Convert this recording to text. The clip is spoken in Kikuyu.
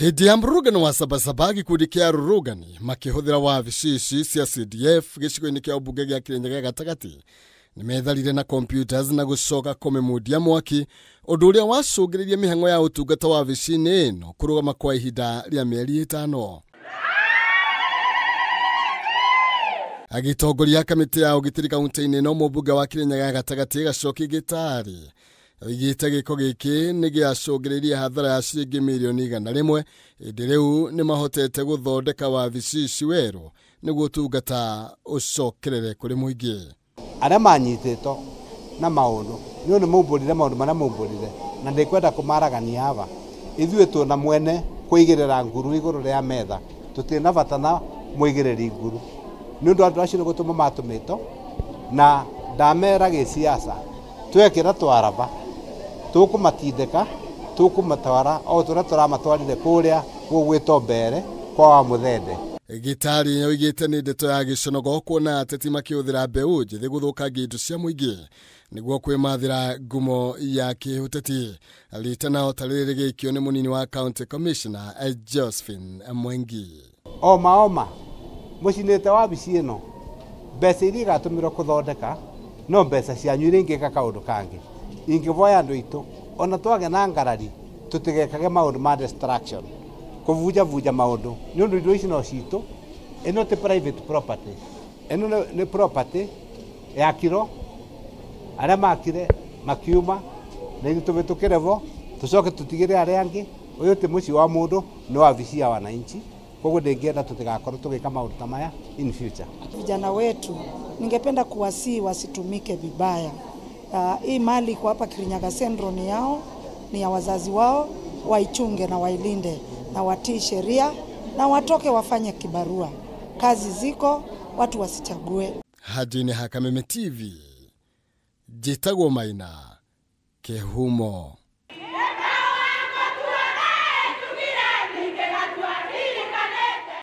Hĩndĩ ya mũrũrũngano wa Sabasaba gĩkundi kĩa arũrũngani makĩhũthĩra wabici ici cia CDF gĩcigo-inĩ kĩa ũmbunge gĩa Kirinyaga gatagatĩ nĩmetharire na computers na gũcoka kũmĩmundia mwaki, ũndũ ũrĩa wacũngĩrĩirie mĩhang'o ya ũtungata wabici-inĩ ĩno kũrũgama kwa ihinda rĩa mĩeri 5. Agĩtongoria kamĩtĩ ya ũgitĩri kaunti-inĩ ĩno mũmbunge wa Kirinyaga gatagatĩ Gacoki Gĩtarĩ oigĩte gĩko gĩkĩ nĩ gĩacũngĩrĩirie hathara ya ciringi mirioni 100, ĩndĩ rĩu nĩmahotete gũthondeka wabici ici werũ nĩguo ũtungata ũcokerere kũrĩ mũingĩ. Arĩa manyitĩtwo na maũndũ nĩ ũndũ maumbũrire maũndũ marĩa maumbũrire na ndikwenda kũmaragania aba. Ithuĩ twĩna mwene kũigĩrĩra nguru igũrũ rĩa metha, tũtirĩ na bata na mũigĩrĩri nguru nĩ ũndũ andũ acio nĩ gũtũma matũmĩtwo na ndamera gĩciaca twekĩra twaraba tũkũmatindĩka tũkũmatwara o tũrĩa tũramatwarire kũrĩa gũgwĩtwo mbere kwa wa Mũthende. Gĩtarĩ oigĩte nĩ ndeto ya gĩconogo kuona ateti makĩhũthĩra mbeũ njĩthĩ gũthũkangia indo cia mũingĩ nĩguo kwĩmathĩra ngumo ya kĩũteti. Ritana o ta rĩrĩ rĩgĩikio nĩ mũnini wa County Commissioner Josephine Mwengi. Oma oma mũcinĩte wabici ĩno, mbeca iria igatũmĩrwo kũthondeka no mbeca cianyu iria ingĩka kaũndũ kangĩ. Ingĩvoya andũ aitũ ona twagĩa na ngarari tũtigekage maũndũ ma destruction, kũvunjavunja maũndũ nĩ ũndũ indo ici no citũ. Ĩno ti private property, ĩno nĩ property yakirwo arĩa makire makiuma na ithuĩ tũhĩtũkĩre vo tũcoke tũtigĩre arĩa angĩ. Ũyũ ti mũciĩ wa mũndũ, nĩ wabici ya wananchi, koguo ndingĩenda tũtigakorwo tũgĩka maũndũ ta maya in future. Vijana wetu ningependa kuwasihi wasitumike vibaya. Hii mali kwa hapa Kirinyaga Central ni yao, ni ya wazazi wao, waichunge na wailinde na watii sheria na watoke wafanye kibarua. Kazi ziko, watu wasichague. Hajini Hakameme TV, Jitagwo Maina, Kehumo.